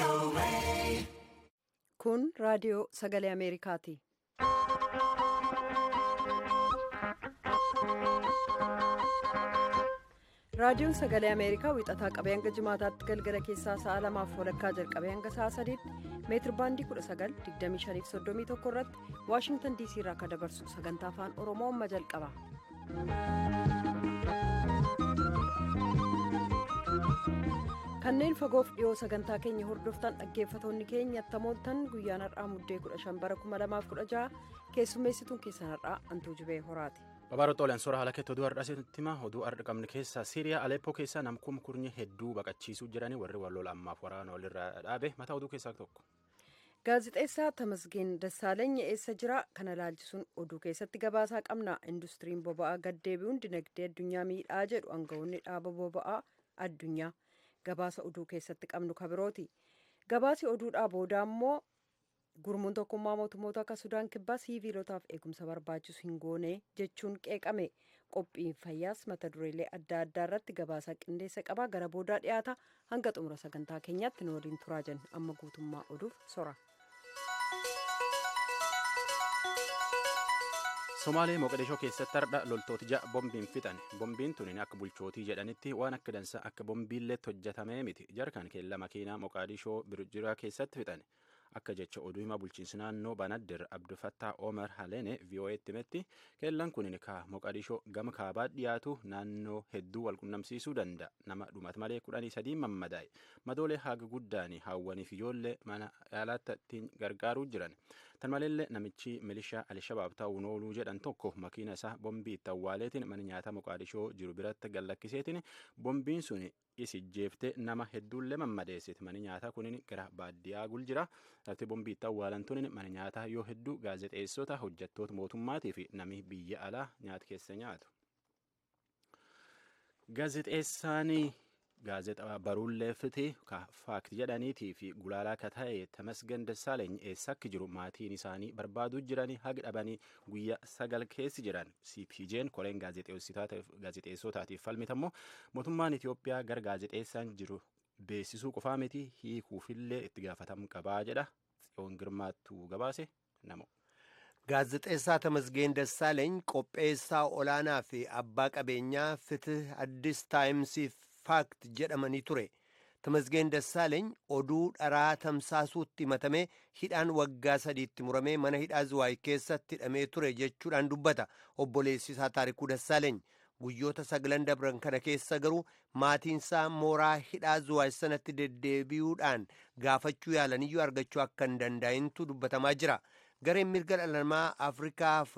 VOA. Kun raadiyoo sagalee Ameerikaati. Raadiyoon sagalee Ameerikaa wixataa qabee hanga jimaataatti galgala keessaa sa'a lamaaf walakkaa jalqabee hanga sa'a sadiitti meetir baandii 19,25 irratti Waashingtan DC irraa akka dabarsu sagantaa afaan Oromoo amma jalqaba. Kanneen fagoof dhiyoo sagantaa keenya hordoftan dhaggeeffatoonni keenya attamooltan guyyaan har'aa muddee 15 bara 2016 keessummeessituun keessan har'aa Antuu Jibee Horaati. Babaaroo Xoolaan soora haala keetti oduu har'aa sitti hima. Oduu har'a qabnu keessaa Siiriyaa Aleppoo keessaa namkum kurnyi hedduu baqachiisuu jiranii warri wal lola ammaaf waraana walirraa dhaabe mataa oduu keessaa tokko. Gaazixeessaa Tamasgeen Dassaaleeny eessa jira? Kana laalchisuun oduu keessatti gabaasaa qabna. Industiriin boba'aa gaddeebi'uun dinagdee addunyaa miidhaa jedhu aangawoonni dhaaba boba'aa addunyaa. Gabaasa oduu keessatti qabnu kabirooti. Gabaasi oduudhaa booda immoo gurmuun tokkummaa mootummoota akka Sudaan kibbaa siiviilotaaf eegumsa barbaachisu hin goone jechuun qeeqame. Qophiin fayyaas mata dureelee adda addaa irratti gabaasa qindeessa qabaa gara boodaa dhiyaata. Hanga xumura sagantaa keenyaatti nu waliin turaa jenna. Amma guutummaa oduuf sora. Somaalee Moqodishoo keessatti har'a loltoota ja'a bombiin fixan. Bombiin tun akka bulchootii jedhanitti waan akka dansa akka bombiilleetti hojjetamee miti. Jarkaan keella makiinaa Moqodishoo Birjiraa keessatti fixan. Akka jecha oduu himaa bulchiinsi naannoo Banaddir Abdufattaa Omar Haleene VOA'tti himetti keellaan kun ka Moqodishoo gama kaabaa dhiyaatu naannoo hedduu wal qunnamsiisuu danda'a. Nama dhumatu malee 13 mammadaa'e. Madoolee haga guddaan hawwaniif ijoollee mana yaalaatti ittiin gargaaruu jiran. Tan maleellee namichi milishaa Alshabaab ta'uun ooluu jedhan tokko makiina isaa bombii itti awwaaleetiin mana nyaataa Moqodishoo jiru biratti gallakkiseetiin bombiin sun isi jeeftee nama hedduullee mammadeessite. Mani nyaataa kunin gara baadiyyaa guljira. Lafti bombii itti awwaalan tunin mana nyaataa yoo hedduu gaazexeessota hojjettoota mootummaatii fi nami biyya alaa nyaata keessa nyaatu. Gaazexeessaan gaazexaa baruullee fiti ka faakti jedhaniitii fi gulaalaa ka ta'e Tamasgan Dassaaleeny eessa akka jiru maatiin isaanii barbaaduu jiranii haga dhabanii guyyaa 9 keessa jiran. CPJ'n koreen gaazexeessotaatiif falmitammoo mootummaan Itoophiyaa gara gaazexeessaan jiru beeksisuu qofaa miti hiikuufillee itti gaafatamuu qabaa jedha. Tsiyoon Girmaattuu gabaase namo. Gaazexeessaa Tamasgeen Dassaaleeny qopheessaa olaanaa fi abbaa qabeenyaa Fitih Addis Taayimsiif Faakt jedhamanii ture. Tamasgeen Dassaaleeny oduu dharaa tamsaasuutti himatamee hidhaan waggaa 3tti muramee mana hidhaa Zuwaay keessatti hidhamee ture jechuudhaan dubbata obboleessi isaa Taarikuu Dassaaleeny. Guyyoota 9 dabran kana keessa garuu maatiinsaa mooraa hidhaa Zuwaay sanatti deddeebi'uudhaan gaafachuu yaalaniyyuu argachuu akka hin danda'intu dubbatamaa jira. Gareen mirga dhala namaa Afrikaaf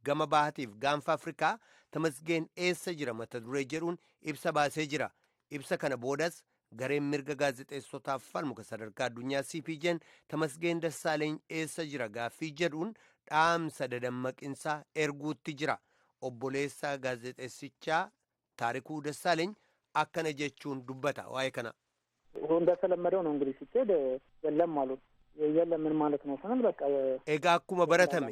gama bahaatiif gaanfa Afrikaa Tamasgeen eessa jira mata duree jedhuun ibsa baasee jira. Ibsa kana boodas gareen mirga gaazexeessotaaf falmu kan sadarkaa addunyaa CPJ'n Tamasgeen Dassaaleeny eessa jira gaaffii jedhuun dhaamsa dadammaqinsaa erguutti jira. Obboleessa gaazexeessichaa Taarikuu Dassaaleeny akkana jechuun dubbata waa'ee kana. እንደተለመደው ነው እንግዲህ ሲኬድ የለም አሉ። የለም ምን ማለት ነው ስንል በቃ Egaa akkuma baratame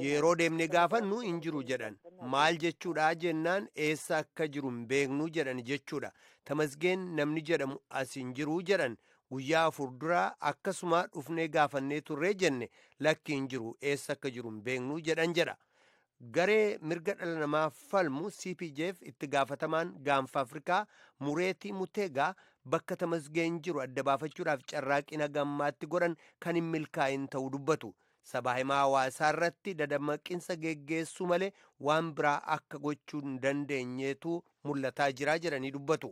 yeroo deemnee gaafannu hin jiru jedhan. Maal jechuudha jennaan eessa akka jiru hin beeknu jedhan jechuudha. Tamasgeen namni jedhamu as hin jiru jedhan. Guyyaa 4 dura akkasuma dhufnee gaafannee turree jenne lakki hin jiru eessa akka jiru hin beeknu jedhan jedha. Garee mirga dhala namaa falmu CPJf itti gaafatamaan gaanfa Afrikaa Mureetii Muteegaa bakka Tamasgeen jiru adda baafachuudhaaf carraaqina gammaatti godhan kan hin milkaa'in ta'uu dubbatu. Sabaa himaa hawaasaa irratti dadammaqinsa geggeessuu malee waan biraa akka gochuu hin dandeenyeetu mul'ataa jira jedhanii dubbatu.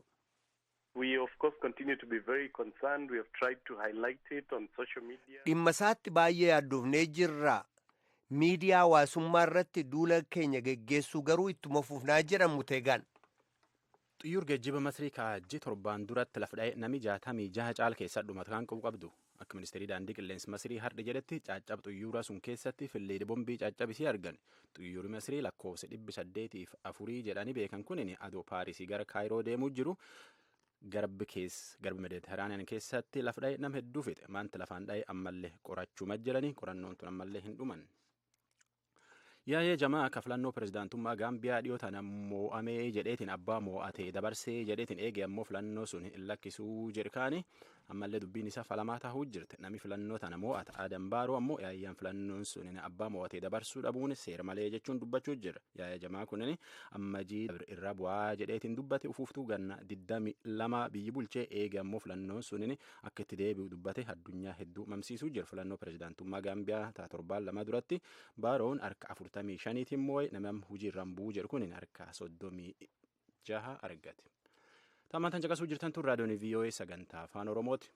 We of course continue to be very concerned. We have tried to highlight it on social media. Dhimma isaatti baay'ee yaaddofnee jirra. Miidiyaa hawaasummaa irratti duula keenya geggeessuu garuu ittuma fufnaa jedhan Muteegaan. Xiyyaarri geejjiba Masrii kaajjii torbaan duratti lafa dha'e nami 66 caal keessaa dhumate kan qabu qabdu. Akka ministeerri daandii qilleensa Masrii har'a jedhetti caccab xiyyaara sun keessatti filleedi bombii caccabisii argan. Xiyyaarri Masrii lakkoofsa 804 jedhanii beekan kunin adoo Paarisii gara Kaayiroo deemuu jiru garbi keessa garbi Mediteraaniyaan keessatti lafa dha'e nama hedduu fixe. Maanta lafaan dha'e ammallee qorachuu majjalanii qorannoon tun ammallee hin dhuman. Yaa'ee jamaa akka filannoo pirezidaantummaa Gaambiyaa dhiyoo tana moo'amee jedheetiin abbaa moo'atee dabarsee jedheetiin eege ammoo filannoo sun hin lakkisuu jedhkaani Ammallee dubbiin isaa falamaa tahuu jirti. Namni filannoo tana mo'ata Adam Baaroo ammoo yaayyaan filannoon sun abbaa mo'atee dabarsuu dhabuun seera malee jechuun dubbachuu jira. Yaaya jamaa kunin amma jii irra bu'aa jedheetiin dubbate ufuuftuu ganna 22 biyyi bulchee eege ammoo filannoon sunin akka itti deebi'u dubbate addunyaa hedduu mamsiisuu jira. Filannoo pirezidaantummaa Gaambiyaa taa torbaan lama duratti Baaroon harka 45tiin moo'e namni hojii irraan bu'uu jedhu kunin harka 36 argate. Tammaan tan caqasuu jirtan tun raadiyoon VOA sagantaa afaan Oromooti.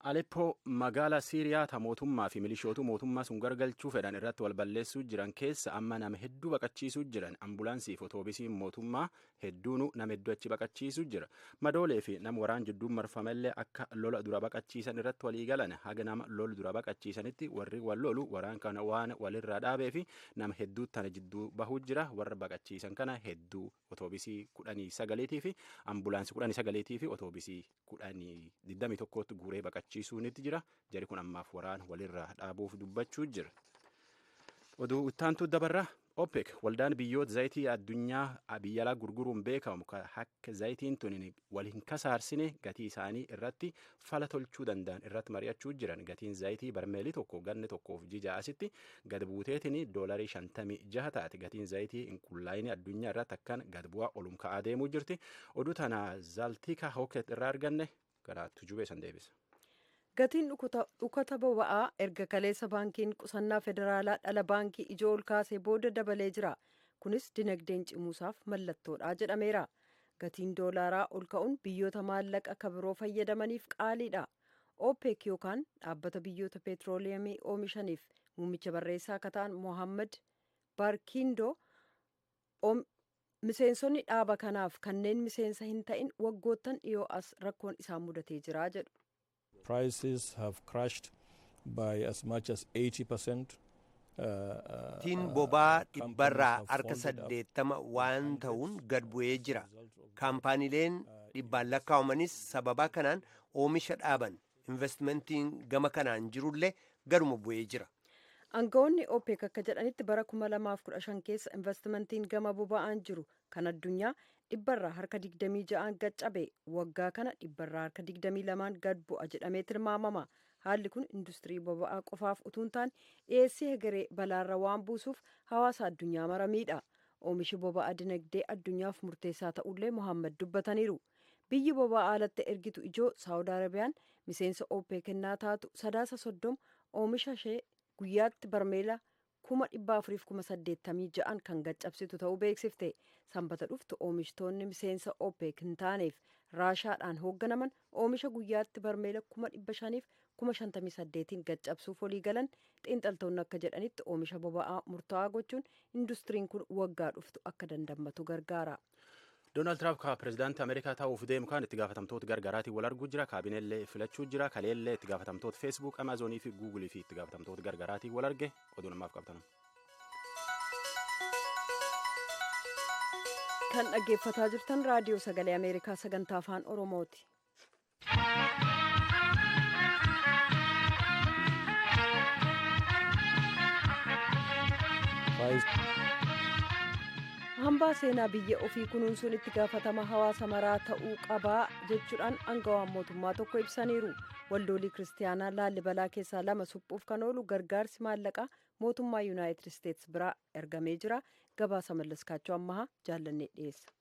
Aleppo magaalaa Siiriyaa ta mootummaa fi milishootu mootummaa sun gargalchuu fedhan irratti wal balleessuu jiran keessa amma nama hedduu baqachiisuu jiran ambulaansii fi otoobisiin mootummaa hedduunu nama hedduu achi baqachiisuu jira. Madoolee fi nama waraan jidduun marfamellee akka lola dura baqachiisan irratti walii galan haga nama lola dura baqachiisanitti warri wal lolu waraan kana waan walirraa dhaabee fi nama hedduu tana jidduu bahuu jira. Warra baqachiisan kana hedduu otoobisii 19 fi ambulaansii 19 fi otoobisii 21 guuree baqachiisuunitti jira. Jari kun ammaaf waraan walirraa dhaabuuf dubbachuu jira. Oduu ittaantu dabarra. OPEC waldaan biyyoota zayitii addunyaa biyya alaa gurguruun beekamu akka zayitiin tun wal hin kasaarsine gatii isaanii irratti fala tolchuu danda'an irratti mari'achuu jiran. Gatiin zayitii barmeelii tokko ganni tokkoof jija asitti gad buuteetiin $56 taate. Gatiin zayitii hin qullaa'in addunyaa irratti akkan gad bu'aa olum ka'aa deemuu jirti. Oduu tana Zaltika Hoket irraa arganne gara Tujubee san deebisa. Gatiin dhukata boba'aa erga kaleessa baankiin qusannaa federaalaa dhala baankii ijoo ol kaasee booda dabalee jira. Kunis dinagdeen cimuusaaf mallattoodha jedhameera. Gatiin doolaaraa ol ka'uun biyyoota maallaqa akka biroo fayyadamaniif qaaliidha. OPEC yookaan dhaabbata biyyoota peetrooliyamii oomishaniif muummicha barreessaa akka ta'an Mohammad Barkiindoo miseensonni dhaaba kanaaf kanneen miseensa hin ta'in waggoottan dhiyoo as rakkoon isaan mudatee jira jedhu. Prices have crashed by as much as 80%. Gatiin boba'aa dhibbarraa harka 80 waan ta'uun gad bu'ee jira. Kaampaaniileen dhibbaan lakkaa'amanis sababa kanaan oomisha dhaaban. Investmentiin gama kanaan jirullee gaduma bu'ee jira. Aangawoonni OPEC akka jedhanitti bara 2015 keessa investmentiin gama boba'aan jiru kan addunyaa dhibbarraa harka 26 gad cabe waggaa kana dhibbarraa harka 22 gad bu'a jedhamee tilmaamama. Haalli kun industirii boba'aa qofaaf utuu hin taane dhiyeessii hegeree balaarra waan buusuuf hawaasa addunyaa mara miidha. Oomishi boba'aa dinagdee addunyaaf murteessaa ta'ullee Mohaammed dubbataniiru. Biyyi boba'aa alatti ergitu ijoo Saawud Arabiyaan miseensa OPEC kennaa taatu Sadaasa 30 oomisha ishee guyyaatti barmeela 486,000 kan gaccabsitu ta'uu beeksifte. Sanbata dhuftu oomishtoonni miseensa OPEC hin taaneef Raashaadhaan hoogganaman oomisha guyyaatti barmeela 558,000 gaccabsuuf walii galan. Xiinxaltoonni akka jedhanitti oomisha boba'aa murtaa'aa gochuun industiriin kun waggaa dhuftu akka dandammatu gargaara. Doonaald Tiraamp ka pirezidaantii Ameerikaa ta'uuf deemu kan itti gaafatamtoota gargaraatiin wal arguu jira. Kaabineellee filachuu jira. Kaleellee itti gaafatamtoota Feesbuuk, Amaazonii fi Guugulii fi itti gaafatamtoota gargaraatiin wal arge. Oduu namaaf qabatan. Kan dhaggeeffataa jirtan raadiyoo sagalee Ameerikaa sagantaa afaan Oromooti. Hambaa seenaa biyya ofii kunuunsuun itti gaafatama hawaasa maraa ta'uu qabaa jechuudhaan aangawaan mootummaa tokko ibsaniiru. Waldoolii kiristaanaa Laallibalaa keessaa lama suphuuf kan oolu gargaarsi maallaqaa mootummaa Yuunaayitid Isteets biraa ergamee jira. Gabaasa Mallaskaachoo Ammahaa jaallannee dhiyeessa.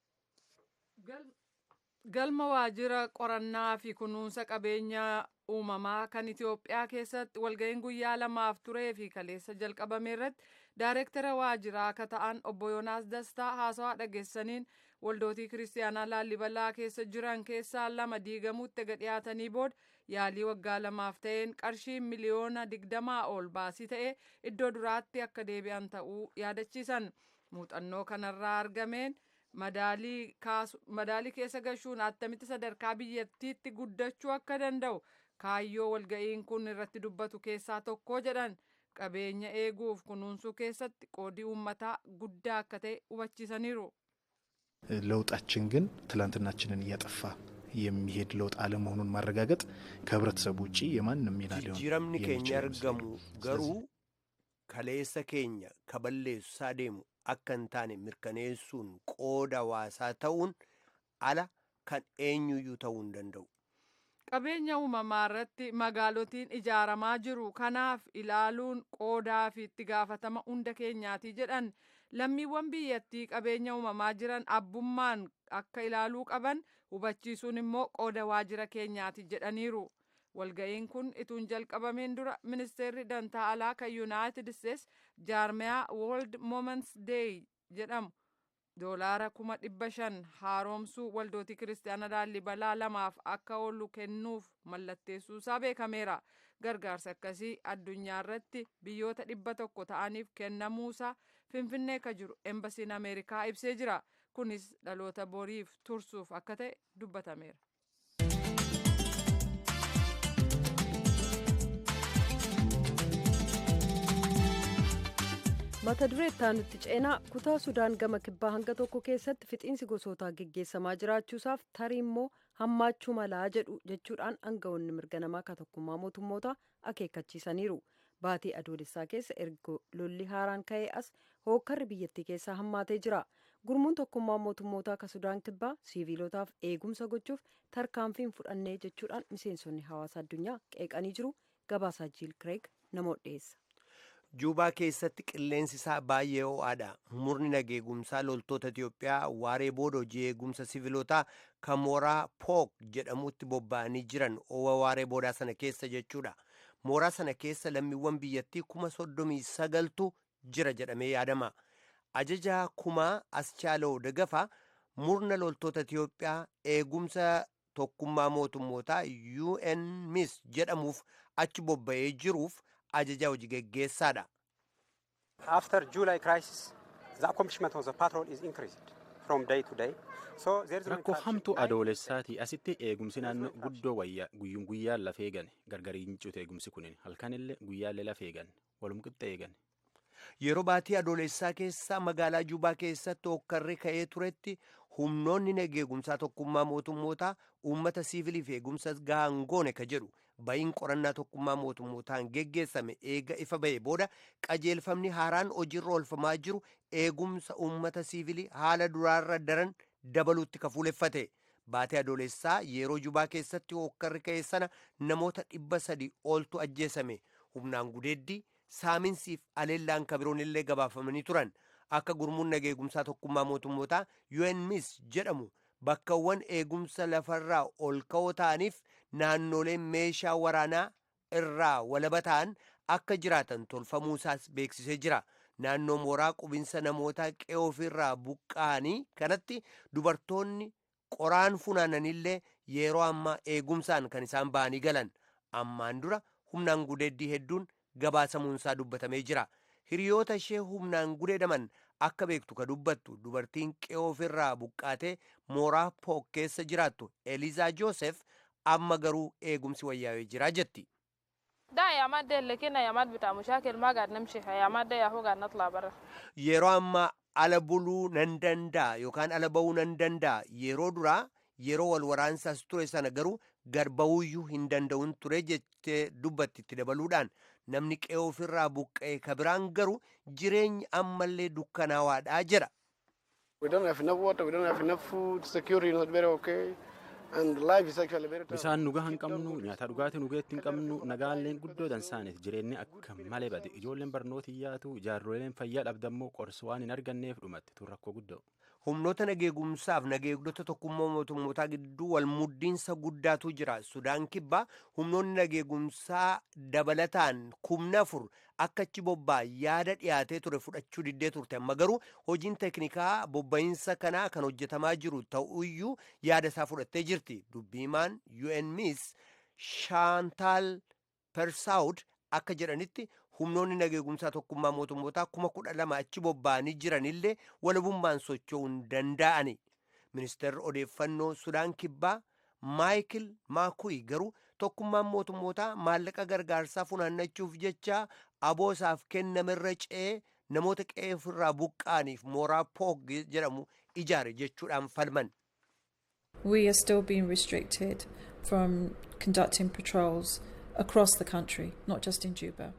Galma waajjira qorannaa fi kunuunsa qabeenyaa uumamaa kan Itoophiyaa keessatti walga'iin guyyaa lamaaf turee fi kaleessa jalqabame irratti daayireektara waajjiraa akka ta'an obbo Yoonaas Dastaa haasawaa dhageessaniin waldootii kiristaanaa Laallibalaa keessa jiran keessaa lama diigamuutti gad dhiyaatanii booda yaalii waggaa lamaaf ta'een qarshii miliyoona 20 ol baasii ta'e iddoo duraatti akka deebi'an ta'uu yaadachiisan. Muuxannoo kanarraa argameen madaalii keessa gashuun attamitti sadarkaa biyyattiitti guddachuu akka danda'u kaayyoo walga'iin kun irratti dubbatu keessaa tokko jedhan. Qabeenya eeguuf kunuunsuu keessatti qoodii uummataa guddaa akka ta'e hubachiisaniiru. ለውጣችን ግን ትላንትናችንን እያጠፋ የሚሄድ ለውጥ አለመሆኑን ማረጋገጥ ከህብረተሰቡ ውጪ የማንም ሚና ሊሆን Jijjiiramni keenya የሚችል argamu አይመስለኝም። garuu kaleessa keenya kaballeessaa deemu akka hin taane mirkaneessuun qooda hawaasaa ta'uun ala kan eenyuyyuu ta'uu hin danda'u. Qabeenya uumamaa irratti magaalotiin ijaaramaa jiru. Kanaaf ilaaluun qoodaa fi itti gaafatama hunda keenyaati jedhan. Lammiiwwan biyyattii qabeenya uumamaa jiran abbummaan akka ilaaluu qaban hubachiisuun immoo qooda waajjira keenyaati jedhaniiru. Walga'iin kun ituun jalqabameen dura ministeerri dantaa alaa kan Yuunaayitid Isteets jaarmiyaa World Moments Day jedhamu $500,000 haaromsuu waldootii kiristaanaa Laallibalaa lamaaf akka oolu kennuuf mallatteessuusaa beekameera. Gargaarsa akkasii addunyaa irratti biyyoota 100 ta'aniif kennamuusaa Finfinnee ka jiru embasiin Ameerikaa ibsee jira. Kunis dhaloota boriif tursuuf akka ta'e dubbatameera. Mata duree itti aanutti ceenaa. Kutaa Sudaan gama kibbaa hanga tokko keessatti fixiinsi gosootaa geggeessamaa jiraachuusaaf tarii immoo hammaachuu malaa jedhu jechuudhaan aangawoonni mirga namaa ka tokkummaa mootummoota akeekkachiisaniiru. Baatii Adoolessaa keessa erga lolli haaraan ka'ee as hookkarri biyyattii keessaa hammaatee jira. Gurmuun tokkummaa mootummootaa ka Sudaan kibbaa siiviilotaaf eegumsa gochuuf tarkaanfiin fudhannee jechuudhaan miseensonni hawaasa addunyaa qeeqanii jiru. Gabaasaa Jiil Kireeg namoota dhiyeessa. Juubaa keessatti qilleensi isaa baay'ee ho'aadha. Murni nageegumsaa loltoota Itiyoophiyaa waaree booda hojii eegumsa siviilotaa kan mooraa Pook jedhamutti bobba'anii jiran owa waaree boodaa sana keessa jechuudha. Mooraa sana keessa lammiiwwan biyyattii 39,000tu jira jedhamee yaadama. Ajajaa kumaa Aschaaloo Dagafaa murna loltoota Itiyoophiyaa eegumsa tokkummaa mootummootaa UNMIS jedhamuuf achi bobba'ee jiruuf ajaja hojii geggeessaadha. After July crisis, the accomplishment of the patrol is increased from day to day. So there is no Rakkoo hamtuu adoolessaatii asitti eegumsi naannoo guddoo wayyaa guyyuun guyyaan lafee eegan gargariin cute. Eegumsi kunin halkanillee guyyaallee lafee eegan, walum qixxee eegan. Yeroo baatii adoolessaa keessa magaalaa Juubaa keessatti hokkarri ka'ee turetti humnoonni nageegumsaa tokkummaa mootummootaa uummata siiviliif eegumsa gahaa hin goone ka jedhu ba'iin qorannaa tokkummaa mootummootaan geggeessame eega ifa ba'e booda qajeelfamni haaraan hojiirra oolfamaa jiru eegumsa uummata siivilii haala duraarra daran dabaluutti ka fuuleffate. Baatee adoolessaa yeroo Jubaa keessatti hokkarri ka'e sana namoota 300 oltu ajjeesame. Humnaan gudeeddii, saaminsiif aleellaan kabiroon illee gabaafamanii turan. Akka gurmuun nageegumsaa tokkummaa mootummootaa UNMIS jedhamu bakkawwan eegumsa lafarraa ol ka'oo ta'aniif naannoleen meeshaa waraanaa irraa walaba ta'an akka jiraatan tolfamuusaas beeksisee jira. Naannoo mooraa qubinsa namoota qe'oo ofirraa buqqa'anii kanatti dubartoonni qoraan funaananillee yeroo ammaa eegumsaan kan isaan ba'anii galan. Ammaan dura humnaan gudeeddii hedduun gabaasamuunsaa dubbatamee jira. Hiriyoota ishee humnaan gudeedaman akka beektu ka dubbattu dubartiin qe'oo ofirraa buqqaatee mooraa Pook keessa jiraattu Elizaa Joosef amma garuu eegumsi wayyaa'ee jira jetti. ده أيامات دي اللي كنا أيامات بتاع مشاكل ما قاعد نمشي أيامات دي ياهو قاعد نطلع برا. Yeroo ammaa ala buluu nan danda'a yookaan ala ba'uu nan danda'a. Yeroo duraa yeroo wal waraansaas ture sana garuu gad ba'uuyyuu hin danda'uun ture jettee dubbatti. Itti dabaluudhaan namni qe'oo ofirraa buqqa'e ka biraan garuu jireenyi ammallee dukkanaawaadhaa jedha. We don't have enough water, we don't have enough food, security is not very okay, and life is actually very tough. Bisaan nu gahaa hin qabnu, nyaata dhugaatii nu geetti hin qabnu, nagaalleen guddoo dansaaniif jireenyi akka malee bade. Ijoolleen barnoota hiyyaatu, jaarroleen fayyaa dhabdammoo qorsi waan hin arganneef dhumatti. Tun rakkoo guddoo. Humnoota nageegumsaaf nageegdota tokkummaa mootummootaa gidduu wal muddiinsa guddaatu jira. Sudaan kibbaa humnoonni nageegumsaa dabalataan 4,000 akka achi bobbaa yaada dhiyaatee ture fudhachuu diddee turte. Amma garuu hojiin teeknikaa bobba'iinsa kanaa kan hojjetamaa jiru ta'uyyuu yaada isaa fudhattee jirti. Dubbiimaan UNMIS Shaantaal Persaawud akka jedhanitti humnoonni nageegumsaa tokkummaa mootummootaa 12,000 achi bobba'anii jiranillee walabummaan socho'uu hin danda'ani. Ministeerri odeeffannoo Sudaan kibbaa Maayikil Maakuyi garuu tokkummaan mootummootaa maallaqa gargaarsaa funaannachuuf jecha aboo isaaf kennamerra ce'ee namoota qe'ee ofirraa buqqa'aniif mooraa Poog jedhamu ijaare jechuudhaan falman. We are still being restricted from conducting patrols across the country, not just in Juba.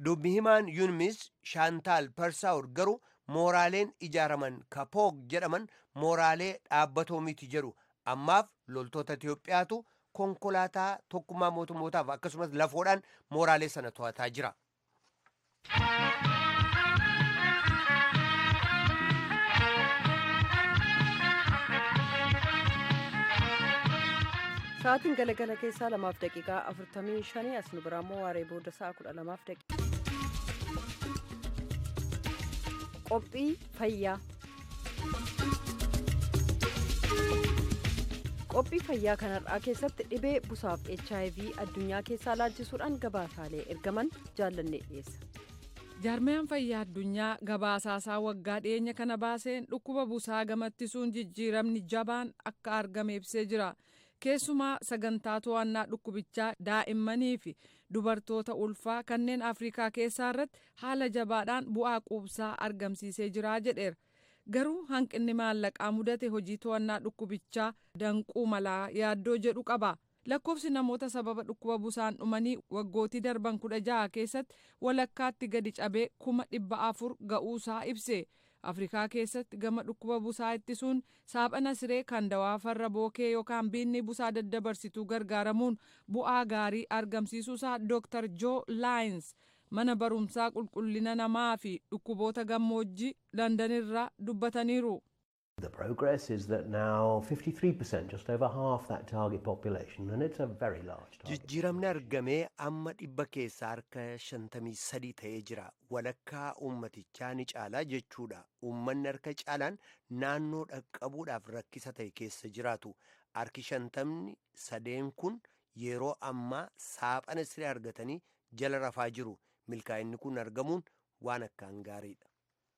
Dubbi himaan UNMIS Shaantaal Parsaawur garuu mooraaleen ijaaraman ka Poog jedhaman mooraalee dhaabbatoo miti jedhu. Ammaaf loltoota Itiyoophiyaatu konkolaataa tokkummaa mootummootaaf akkasumas lafoodhaan mooraalee sana to'ataa jira. Sa'aatiin galagala keessaa 2:45, as nu biraa immoo waaree booda sa'a 12 daqiiqaa. Qophii fayyaa. Qophii fayyaa kanarraa keessatti dhibee busaaf HIV addunyaa keessaa laalchisuudhaan gabaasaalee ergaman Jaallanne dhiyeessa. Jaarmiyaan fayyaa addunyaa gabaasaasaa waggaa dhiyeenya kana baaseen dhukkuba busaa gamattisuun jijjiiramni jabaan akka argame ibsee jira. Keessumaa sagantaa to'annaa dhukkubichaa daa'immanii fi dubartoota ulfaa kanneen Afrikaa keessaa irratti haala jabaadhaan bu'aa quubsaa argamsiisee jira jedheera. Garuu hanqinni maallaqaa mudate hojii to'annaa dhukkubichaa danquu malaa yaaddoo jedhu qaba. Lakkoofsi namoota sababa dhukkuba busaan dhumanii waggootii darban 16 keessatti walakkaatti gadi cabee 400,000 ga'uusaa ibse. Afrikaa keessatti gama dhukkuba busaa ittisuun saaphana siree kan dawaa farra bookee yookaan biinni busaa daddabarsituu gargaaramuun bu'aa gaarii argamsiisuusaa Dr. Joo Laayins mana barumsaa qulqullina namaa fi dhukkuboota gammoojjii Landanirraa dubbataniiru. The progress is that now 53%, just over half that target population, and it's a very large target. Jijjiiramni argamee amma 53% ta'ee jira. Walakkaa uummatichaa ni caalaa jechuudha. Uummanni harka caalaan naannoo dhaqqabuudhaaf rakkisa ta'e keessa jiraatu. Harki 53 kun yeroo ammaa saaphana siree argatanii jala rafaa jiru. Milkaa'inni kun argamuun waan akkaan gaariidha.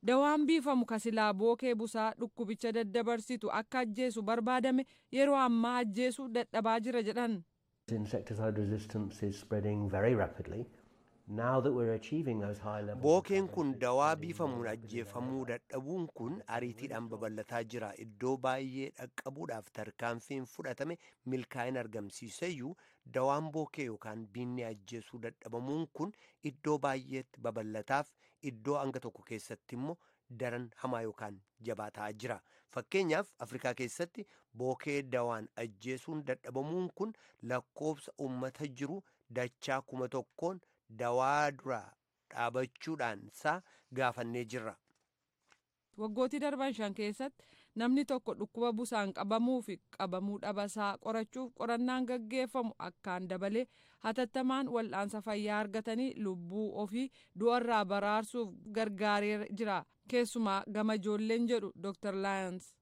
Dawaan biifamu kasilaa bookee busaa dhukkubicha daddabarsitu akka ajjeesu barbaadame yeroo ammaa ajjeesuu dadhabaa jira jedhan. Insecticide resistance is spreading very rapidly. Now that we're achieving those high levels. Bookeen kun dawaa biifamuun ajjeefamuu dadhabuun kun ariitiidhaan babal'ataa jira. Iddoo baay'ee dhaqqabuudhaaf tarkaanfiin fudhatame milkaa'ina argamsiiseyyuu, dawaan bookee yookaan biinni ajjeesuu dadhabamuun kun iddoo baay'eetti babal'ataaf, iddoo hanga tokko keessatti immoo daran hamaa yookaan jabaa ta'aa jira. Fakkeenyaaf, Afrikaa keessatti bookee dawaan ajjeesuun dadhabamuun kun lakkoofsa uummata jiru dachaa 1000n dawaa dura dhaabachuudhaan isaa gaafannee jirra. Waggootii darban 5 keessatti namni tokko dhukkuba busaan qabamuu fi qabamuu dhabasaa qorachuuf qorannaan gaggeeffamu akkaan dabalee, hatattamaan wal'aansa fayyaa argatanii lubbuu ofii du'arraa baraarsuuf gargaaree jira. Keessumaa gama ijoolleen jedhu Dr. Lyons.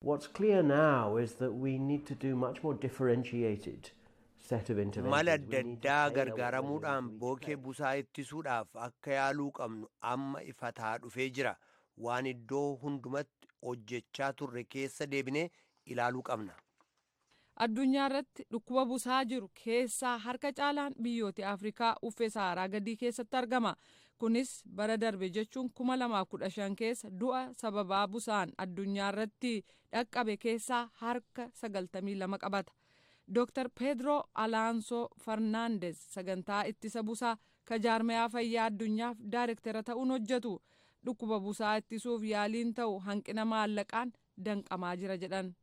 What's clear now is that we need to do much more differentiated set of interventions. Mala adda addaa gargaaramuudhaan bookee busaa ittisuudhaaf akka yaaluu qabnu amma ifataa dhufee jira. Waan iddoo hundumatti hojjechaa turre keessa deebinee ilaaluu qabna. Addunyaa irratti dhukkuba busaa jiru keessaa harka caalaan biyyoota Afrikaa uffee Saharaa gadii keessatti argama. Kunis bara darbe jechuun 2015 keessa du'a sababaa busaan addunyaa irratti dhaqqabe keessaa harka 92 qabata. Dr. Pedro Alonso Fernandez sagantaa ittisa busaa ka jaarmayaa fayyaa addunyaaf daayirektara ta'uun hojjetu. Dhukkuba busaa ittisuuf yaaliin ta'u hanqina maallaqaan danqamaa jira jedhan.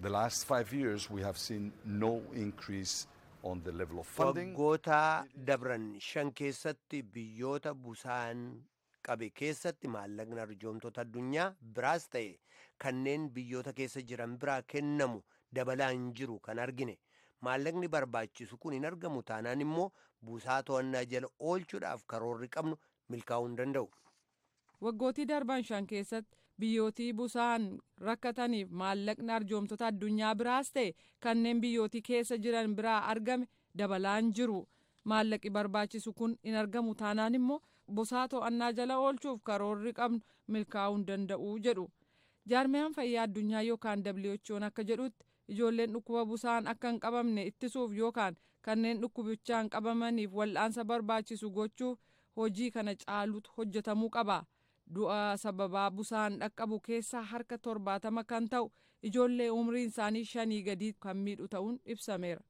The last 5 years we have seen no increase on the level of funding. Waggoota dabran 5 keessatti biyyoota busaan qabe keessatti maallaqni arjoomtota addunyaa biraas ta'e kanneen biyyoota keessa jiran biraa kennamu dabalaa hin jiru kan argine. Maallaqni barbaachisu kun hin argamu taanaan immoo busaa to'annaa jala oolchuudhaaf karoorri qabnu milkaa'uu hin danda'u. Waggootii darban 5 keessatti biyyootii busaan rakkataniif maallaqni arjoomtota addunyaa biraas ta'e kanneen biyyootii keessa jiran biraa argame dabalaan jiru. Maallaqi barbaachisu kun hin argamu taanaan immoo busaa to'annaa jala oolchuuf karoorri qabnu milkaa'uu hin danda'u jedhu. Jaarmiyaan fayyaa addunyaa yookaan WHO'n akka jedhutti, ijoolleen dhukkuba busaan akka hin qabamne ittisuuf yookaan kanneen dhukkubichaan qabamaniif wal'aansa barbaachisu gochuuf hojii kana caalutu hojjetamuu qaba. Du'a sababaa busaan dhaqqabu keessaa harka 70 kan ta'u ijoollee umriin isaanii 5 gadii kan miidhu ta'uun ibsameera.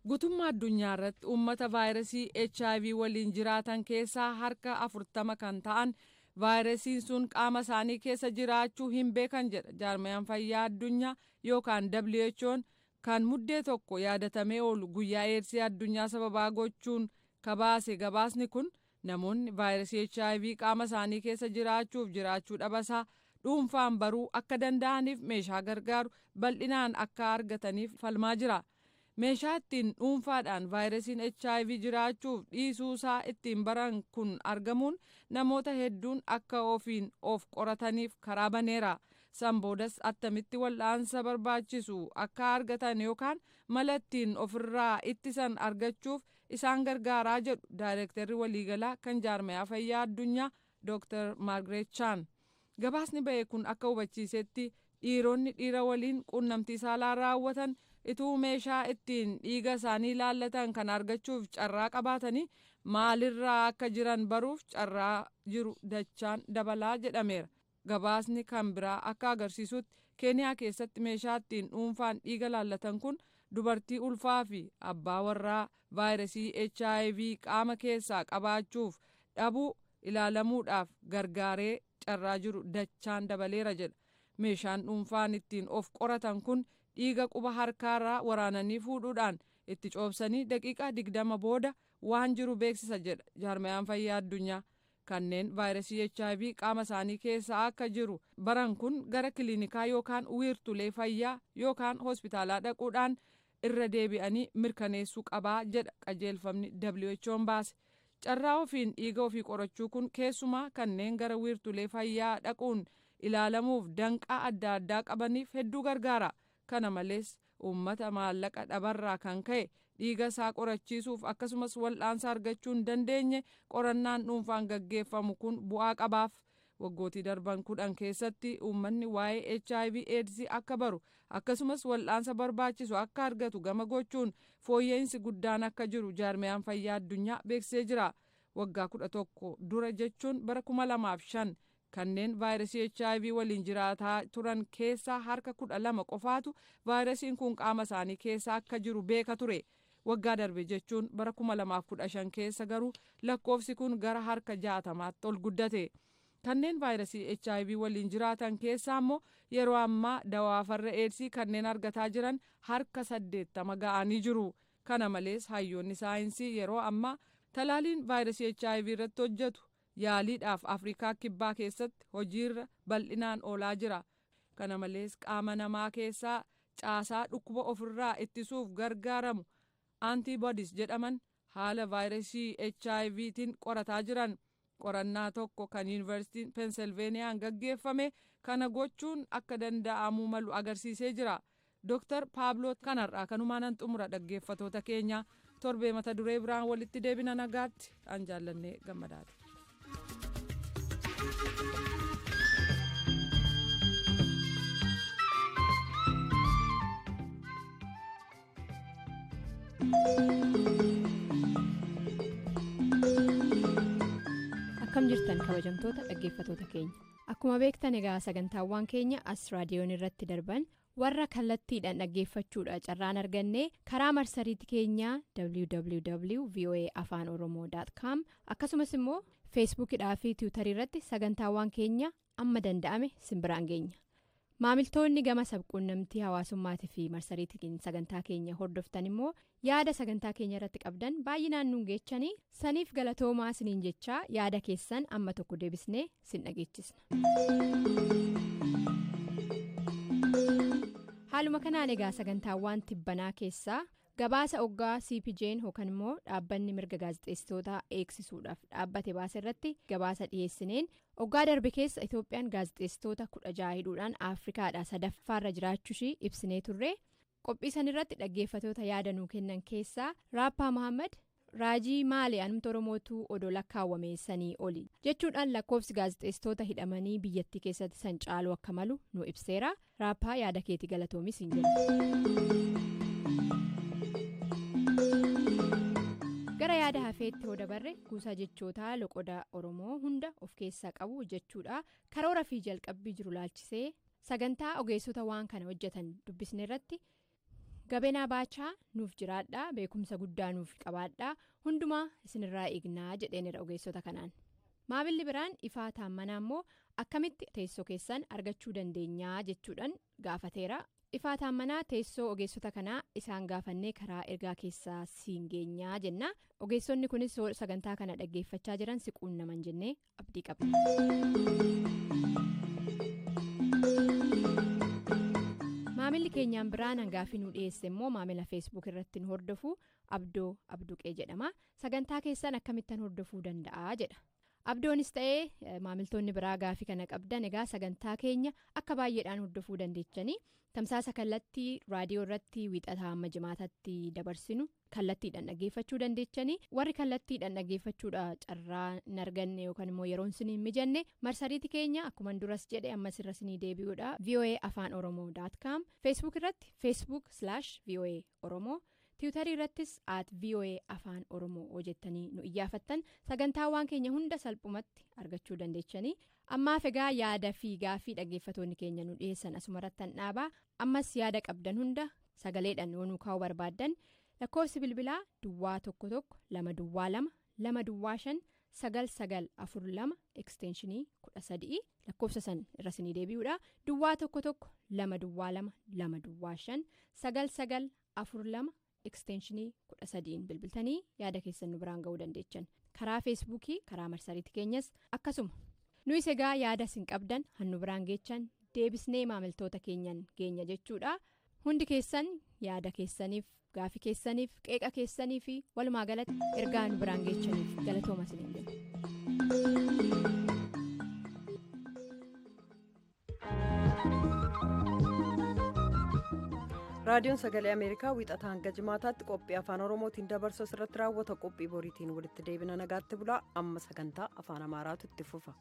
Guutummaa addunyaa irratti uummata vaayirasii HIV waliin jiraatan keessaa harka 40 kan ta'an Vaayirasiin sun qaama isaanii keessa jiraachuu hin beekan jedha jaarmayaan fayyaa addunyaa yookaan WHO'n kan Muddee 1 yaadatamee oolu guyyaa Eedsii addunyaa sababaa gochuun kabaase. Gabaasni kun namoonni vaayirasii HIV qaama isaanii keessa jiraachuuf jiraachuu dhabasaa dhuunfaan baruu akka danda'aniif meeshaa gargaaru bal'inaan akka argataniif falmaa jira. Meeshaa ittiin dhuunfaadhaan vaayirasiin HIV jiraachuuf dhiisuusaa ittiin baran kun argamuun namoota hedduun akka ofiin of qorataniif karaa baneera. San boodas attamitti wal'aansa barbaachisu akka argatan yookaan mala ittiin ofirraa ittisan argachuuf isaan gargaaraa jedhu daayirektarri waliigalaa kan jaarmayaa fayyaa addunyaa, Dr. Maargaret Chaan. Gabaasni ba'e kun akka hubachiisetti, dhiironni dhiira waliin quunnamtii saalaa raawwatan ituu meeshaa ittiin dhiiga isaanii laallatan kan argachuuf carraa qabaatanii maalirraa akka jiran baruuf carraa jiru dachaan dabalaa jedhameera. Gabaasni kan biraa akka agarsiisutti, Keeniyaa keessatti meeshaa ittiin dhuunfaan dhiiga laallatan kun dubartii ulfaa fi abbaa warraa vaayirasii HIV qaama keessaa qabaachuuf dhabuu ilaalamuudhaaf gargaaree carraa jiru dachaan dabaleera jedha. Meeshaan dhuunfaan ittiin of qoratan kun dhiiga quba harkaarraa waraananii fuudhuudhaan itti coobsanii daqiiqaa 20 booda waan jiru beeksisa jedha jaarmayaan fayyaa addunyaa. Kanneen vaayirasii HIV qaama isaanii keessa akka jiru baran kun gara kiliinikaa yookaan wiirtulee fayyaa yookaan hospitaalaa dhaquudhaan irra deebi'anii mirkaneessuu qabaa jedha qajeelfamni WHO'n baase. Carraa ofiin dhiiga ofii qorachuu kun keessumaa kanneen gara wiirtulee fayyaa dhaquun ilaalamuuf danqaa adda addaa qabaniif hedduu gargaara. Kana malees, uummata maallaqa dhabarraa kan ka'e dhiiga isaa qorachiisuuf akkasumas wal'aansa argachuu hin dandeenye qorannaan dhuunfaan gaggeeffamu kun bu'aa qabaaf. Waggootii darban 10 keessatti uummanni waa'ee HIV AIDS akka baru akkasumas wal'aansa barbaachisu akka argatu gama gochuun fooyya'insi guddaan akka jiru jaarmiyaan fayyaa addunyaa beeksisee jira. Waggaa 11 dura, jechuun bara 2005, kanneen vaayirasii HIV waliin jiraataa turan keessaa harka 12 qofaatu vaayirasiin kun qaama isaanii keessa akka jiru beeka ture. Waggaa darbe, jechuun bara 2015 keessa garuu, lakkoofsi kun gara harka 60tti ol guddate. Kanneen vaayirasii HIV waliin jiraatan keessaa immoo yeroo ammaa dawaa farra Eedsii kanneen argataa jiran harka 80 ga'anii jiru. Kana malees, hayyoonni saayinsii yeroo ammaa talaaliin vaayirasii HIV irratti hojjetu yaaliidhaaf Afrikaa Kibbaa keessatti hojiirra bal'inaan oolaa jira. Kana malees, qaama namaa keessaa caasaa dhukkuba ofirraa ittisuuf gargaaramu antibodies jedhaman haala vaayirasii HIVtiin qorataa jiran. Qorannaa tokko kan Yuunivarsiitiin Pensilveeniyaan gaggeeffame kana gochuun akka danda'amuu malu agarsiisee jira. Dr. Paabloo kanarraa kanumaan xumura. Dhaggeeffatoota keenya, torbee mata duree biraan walitti deebina. Nagaatti, an Jaallannee Gammadaati. Akkam jirtan, kabajamtoota dhaggeeffatoota keenya? Akkuma beektan egaa, sagantaawwan keenya as raadiyoon irratti darban warra kallattiidhaan dhaggeeffachuudha carraan arganne karaa marsariitii keenyaa www voa afaan oromoo.com, akkasumas immoo Feesbuukidhaa fi Tiwutarii irratti sagantaawwan keenya amma danda'ame simbiraan geenya. Maamiltoonni gama sabquunnamtii hawaasummaatii fi marsariitiin sagantaa keenya hordoftan immoo yaada sagantaa keenya irratti qabdan baay'inaan nuun geechanii saniif galatoomaa isiniin jechaa, yaada keessan amma tokko deebisnee sin dhageechisna. Haaluma kanaan egaa, sagantaawwan tibbanaa keessaa gabaasa oggaa CPJ'n yookaan immoo dhaabbanni mirga gaazexeessitoota eegsisuudhaaf dhaabbate baase irratti gabaasa dhiyeessineen, oggaa darbe keessa Itoophiyaan gaazexeessitoota 16 hidhuudhaan Afrikaadha sadaffaarra jiraachuushii ibsinee turre. Qophii san irratti dhaggeeffatoota yaada nuu kennan keessaa Raappaa Mohaammed, "Raajii maali, anumta Oromootu odoo lakkaawwame sanii oli," jechuudhaan lakkoofsi gaazexeessitoota hidhamanii biyyattii keessatti san caaluu akka malu nu ibseera. Raappaa, yaada keetii galatoomis hin jennu. Gara yaada hafeetti hoo dabarre, kuusaa jechootaa loqoda Oromoo hunda of keessaa qabu jechuudha. Karoora fi jalqabbii jiru laalchisee sagantaa ogeessota waan kana hojjetan dubbisne irratti Gabeenaa Baachaa, "Nuuf jiraadhaa, beekumsa guddaa nuuf qabaadhaa, hundumaa isinirraa eegnaa," jedheenira ogeessota kanaan. Maamilli biraan Ifaa Taammanaa immoo akkamitti teessoo keessan argachuu dandeenyaa jechuudhaan gaafateera. Ifaa Taammanaa, teessoo ogeessota kanaa isaan gaafannee karaa ergaa keessaa siin geenyaa jenna. Ogeessonni kunis sagantaa kana dhaggeeffachaa jiran si quunnaman jennee abdii qabna. Maamilli keenyaan biraan hangaafii nu dhiyeesse immoo maamila Facebook irratti nu hordofu, Abdoo Abduqee jedhama. Sagantaa keessan akkamittan hordofuu danda'a jedha. Abdoonis ta'ee maamiltoonni biraa gaafii kana qabdan, egaa sagantaa keenya akka baay'eedhaan hordofuu dandeechanii tamsaasa kallattii raadiyoo irratti Wiixataa hamma Jimaatatti dabarsinu kallattiidhaan dhaggeeffachuu dandeechanii. Warri kallattiidhaan dhaggeeffachuudha carraa hin arganne yookaan immoo yeroon isin hin mijanne, marsariitii keenya akkuma duras jedhe ammas irra isinii deebi'uudha, voaafaanoroomoo.com, Facebook irratti Facebook/voaoromoo, Tiwiitarii irrattis @voaafaanoroomoo hojjettanii nu iyyaafattan sagantaawwan keenya hunda salphumatti argachuu dandeechanii. Ammaaf egaa yaada fi gaafii dhaggeeffatoonni keenya nu dhiyeessan asumarrattan dhaabaa. Ammas yaada qabdan hunda sagaleedhaan yoo nu kaa'uu barbaaddan, lakkoofsi bilbilaa 011 202 205 9942 extension 13. Lakkoofsa san irra isinii deebi'uudha, 011 202 205 9942 extension 13 bilbiltanii yaada keessan nu biraan ga'uu dandeechan. Karaa Feesbuukii, karaa marsariitii keenyas akkasuma. Nuyis egaa yaada isin qabdan hannu biraan geechan deebisnee maamiltoota keenyan geenya jechuudha. Hundi keessan yaada keessaniif, gaafii keessaniif, qeeqa keessanii fi walumaa galatti ergaa nu biraan geechaniif galatooma isiniin jenna. Raadiyoon Sagalee Ameerikaa Wiixataa hanga Jimaataatti qophii Afaan Oromootiin dabarsu asirratti raawwata. Qophii boriitiin walitti deebina, nagaatti bulaa. Amma sagantaa Afaan Amaaraatu itti fufa.